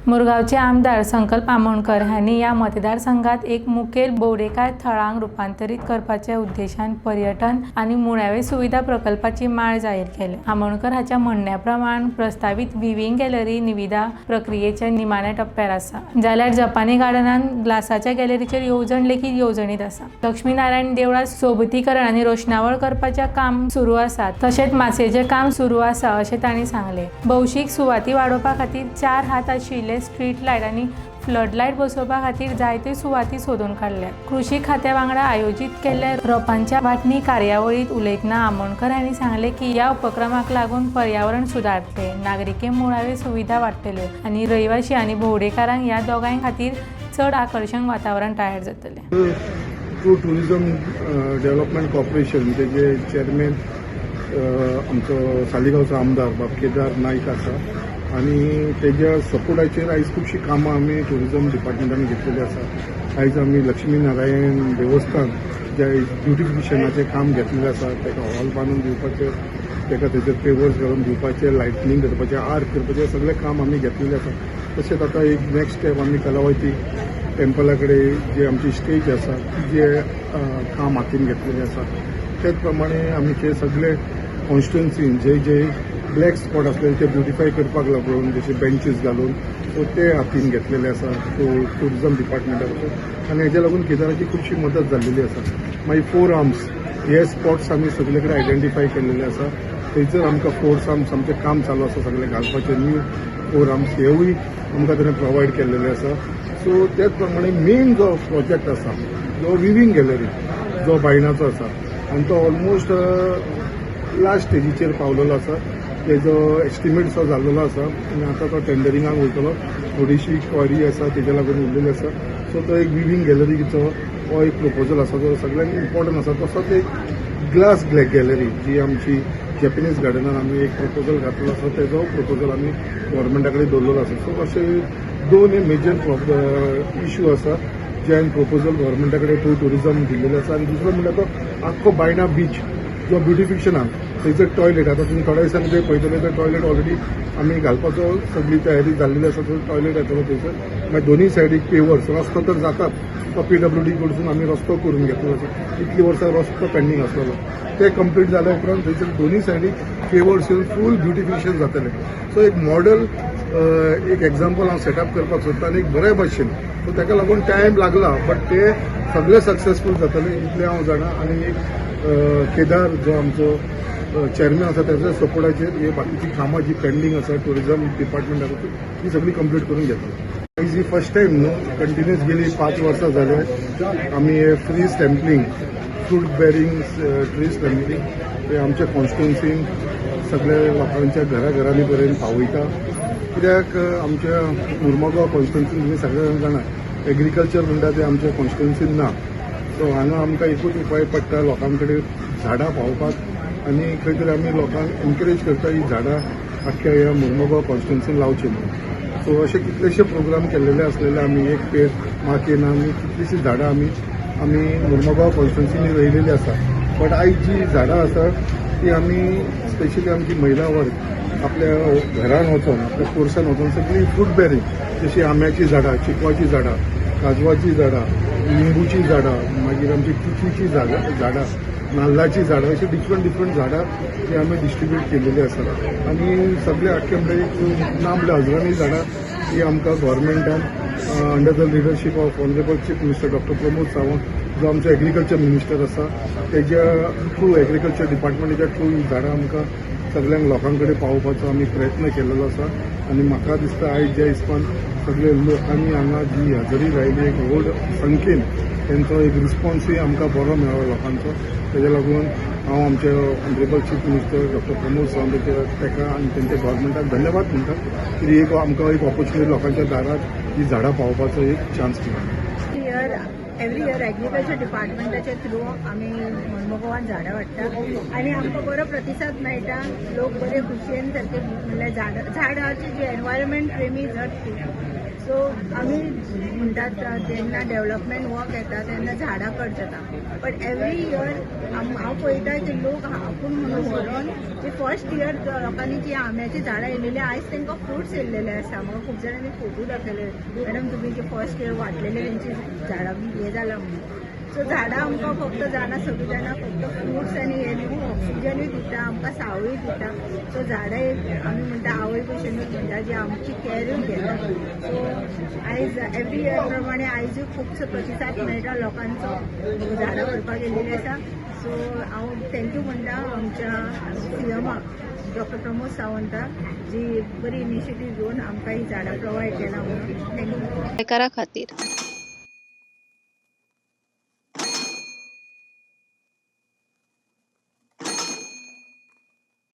मुरगांवचे आमदार संकल्प आमोणकर हांणी ह्या मतदारसंघात एक मुखेल भोंवडेकार थळांक रुपांतरीत करपाच्या उद्देशान पर्यटन आनी मुळावे सुविधा प्रकल्पाची माळ जाहीर केल्या. आमोणकर हाच्या म्हणण्या प्रमाण प्रस्तावीत विविंग गॅलरी निविदा प्रक्रियेच्या निमाण्या टप्प्यार आसा, जाल्यार जपानी गार्डनान ग्लासाच्या गॅलरीचेर येवजण लेगीत येवजणीत आसा. लक्ष्मीनारायण देवळात सोबतीकरण आनी रोशणावळ करपाचें काम सुरू आसा, तशेंच माचयेचें काम सुरू आसा अशें तांणी सांगलें. भौशीक सुवाती वाडोवपा खातीर 4 हात आशिल्ले स्ट्रीट लायट आनी फ्लड लायट बसोवपा खातीर जायत्यो सुवाती सोदून काडल्यात. कृशी खात्या वांगडा आयोजीत केल्ल्या रोपांच्या वांटणी कार्यावळीत उलयतना आमोणकर हांणी सांगलें की ह्या उपक्रमाक लागून पर्यावरण सुदारतलें, नागरिके मुळाव्यो सुविधा वाडटल्यो आनी रहिवाशी आनी भोंवडेकारांक ह्या दोगांय खातीर चड आकर्शक वातावरण तयार जातलें. टू टुरिझम डेव्हलपमेंट कॉर्पोरेशन, तेजे चेअरमॅन आमचो सालिगांवचो आमदार बाब केदार नायक आसा आनी तेज्या सपोर्टाचेर आयज खुबशीं कामां आमी टुरिझम डिपार्टमेंटान घेतलेली आसा. आयज आमी लक्ष्मी नारायण देवस्थान जे आयज ब्युटिफिकेशनाचें काम घेतलेलें आसा, ताका हॉल बांदून दिवपाचें, ताका थंयसर पेवर्स घालून दिवपाचें, लायटनींग करपाचें, आर्क करपाचें, सगळें काम आमी घेतलेलें आसा. तशेंच आतां एक नेक्स्ट स्टेप आमी कलावती टेम्पला कडेन जी आमची स्टेज आसा ती जे काम हातीन घेतलेलें आसा. तेच प्रमाणे आमचे सगळे कॉन्स्टिट्युन्सीन जे जे ब्लॅक स्पॉट आसले ते ब्युटिफाय करपाक लागून जशे बेंचीस घालून, सो ते हातीन घेतलेले आसा टुरिझम डिपार्टमेंटा पासून आनी हेज्या लागून केदाराची खुबशी मदत जाल्लेली आसा. मागीर फोर आर्म्स हे स्पॉट्स आमी सगळे कडेन आयडेंटिफाय केल्लेले आसा. थंयसर आमकां फोर आर्म्स आमचें काम चालू आसा सगळें घालपाचें. न्यू फोर आर्म्स हेवूय आमकां ताणें प्रोवायड केल्लेले आसा. सो त्याच प्रमाणे मेन जो प्रोजेक्ट आसा, जो विविंग गॅलरी जो बायणाचो आसा आनी तो ऑलमोस्ट लास्ट स्टेजीचेर पावलेलो आसा. तेजो एस्टिमेट सो जाल्लेलो आसा आनी आतां तो टेंडरिंगाक वयतलो. थोडीशी क्वारी आसा तेज्या लागून उरलेली आसा. सो तो एक विविंग गॅलरीचो हो एक प्रपोजल आसा जो सगळ्यांत इम्पॉर्टंट आसा. तसोच एक ग्लास गॅलरी जी आमची जॅपनीज गार्डनान आमी एक प्रपोजल घातलेलो आसा, तेजो प्रपोजल आमी गव्हर्मेंटा कडेन दवरलेलो आसा. सो अशे दोन हे मेजर इशू आसा जे हांवें प्रपोजल गव्हर्मेंटा कडेन टू टुरिझम दिल्लेले आसा. आनी दुसरो म्हणल्यार तो आख्खो बायणा बीच जो ब्युटिफिकेशनाक थंयसर टॉयलेट, आतां तुमी थोड्या दिसांनी ते पळयतले, तर टॉयलेट ऑलरेडी आमी घालपाचो सगळी तयारी जाल्लेली आसा. तो टॉयलेट येतलो थंयसर. मागीर दोनूय सायडीक पेवर्स, रस्तो तर जातात, तो पीडब्ल्यूडी कडसून आमी रस्तो करून घेतलेलो आसा. इतली वर्सां रस्तो पेंडींग आसलेलो, ते कंप्लीट जाल्या उपरांत थंयसर दोनूय सायडीक पेवर्स येवन फूल ब्युटिफिकेशन जातलें. सो एक मॉडल, एक एग्जाम्पल हांव सेटअप करपाक सोदतां आनी एक बरे भशेन. सो ताका लागून टायम लागला, बट ते सगळे सक्सेसफूल जातले इतलें हांव जाणा. आनी एक केदार जो आमचो चेअरमॅन आसा, तेच्या सपोर्टाचेर हे बाकीची कामां जी पेंडींग आसा टुरिझम डिपार्टमेंटा ती सगळी कंप्लीट करून घेतले. आयज ही फर्स्ट टायम न्हू, कंटिन्युअस गेली 5 वर्सां जाले आमी हे free sampling, fruit bearing tree sampling हे आमच्या कॉन्स्टिट्युन्सीन सगळे लोकांच्या घरा घरांनी पर्यंत पावयता. कित्याक आमच्या मुर्मगांव कॉन्स्टिट्युन्सीन तुमी सगळे जाण जाणा, एग्रीकल्चर म्हणटा तें आमच्या कॉन्स्टिट्युन्सीन ना. सो हांगा आमकां एकूच उपाय पडटा लोकां कडेन झाडां पावोवपाक आनी खंय तरी आमी लोकांक एनकरेज करता ही झाडां आख्ख्या ह्या मुर्मगांव कॉन्स्टिट्युन्सीन लावची म्हणून. सो अशे कितलेशे प्रोग्राम केल्लेले आसलेले. आमी एक पेड माँ के नाम कितलीशीं झाडां आमी मुर्मगांव कॉन्स्टिट्युन्सीनी रोयलेली आसा. बट आयज जी झाडां आसा ती आमी स्पेशली आमची महिला वर्ग आपल्या घरान वचोन, आपल्या पोरसान वचोन सगळीं फ्रूट बेरींग, जशी आंब्याचीं झाडां, चिकवाचीं झाडां, काजवाचीं झाडां, लिंबूचीं झाडां, मागीर आमची तिखीचीं झाडां, नाल्लाचीं झाडां, अशीं डिफरंट डिफरंट झाडां ती आमी डिस्ट्रिब्यूट केलेली आसा. आनी सगळे आख्खे म्हणल्यार एक ना म्हणल्यार हजरांनी झाडां ही आमकां गव्हर्मेंटान under the leadership of Honourable Chief Minister Doctor Pramod Sawant, जो आमचो एग्रीकल्चर मिनिस्टर आसा, तेज्या थ्रू, एग्रीकल्चर डिपार्टमेंटाच्या थ्रू ही झाडां आमकां सगळ्यांक लोकां कडेन पावोवपाचो आमी प्रयत्न केलेलो आसा. आनी म्हाका दिसता आयज ज्या हिसपान सगळे लोकांनी हांगा जी हजेरी लायली एक व्हड संख्येन, तेंचो एक रिस्पॉन्सूय आमकां बरो मेळ्ळो लोकांचो. तेज्या लागून हांव आमचे honourable chief minister doctor Pramod Sawant ताका आनी तेंच्या गव्हर्मेंटाक धन्यवाद म्हणटा की एक आमकां एक ऑपॉर्च्युनिटी लोकांच्या दारात ही झाडां पावोवपाचो एक चान्स मेळ्ळो. Here एवरी इयर एग्रीकल्चर डिपार्टमेंटाच्या थ्रू आमी मर्मगोवान झाडां वाडटा आनी आमकां बरो प्रतिसाद मेळटा. लोक बरे खुशयेन सारके, म्हणल्यार झाडां झाडाची जी एनवायरमेंट प्रेमी जट ती. सो आमी म्हणटात, जेन्ना डेव्हलपमेंट वर्क येता तेन्ना झाडां कट जाता, बट एवरी इयर हांव पळयता की लोक आपूण म्हणून व्हरोन जी फर्स्ट इयर लोकांनी जी आंब्याची झाडां येयलेली, आयज तांकां फ्रुट्स येयल्लेले आसा. म्हाका खूब जाणांनी फोटो दाखयले, मॅडम, तुमी जे फर्स्ट इयर वाटलेले तेंची झाडां हें जालां म्हणून. सो झाडां आमकां फक्त जाणां, सगळीं जाणां फक्त फ्रुट्स आनी हें न्हू, ऑक्सिजनूय दिता आमकां, सावळी दिता. सो झाडां एक आमी म्हणटा आवय भशेनूच म्हणटा, जी आमची कॅरूय घेता. सो आयज एवरी इयर प्रमाणे आयजूय खुबसो प्रतिसाद मेळटा लोकांचो, झाडां व्हरपाक गेल्लेली आसा. सो हांव thank you म्हणटा आमच्या सीएमाक, डॉक्टर प्रमोद सावंताक, जी बरी इनिशिएटीव घेवन आमकां ही झाडां प्रोवायड केला म्हणून. Thank you. गोंयकारा खातीर.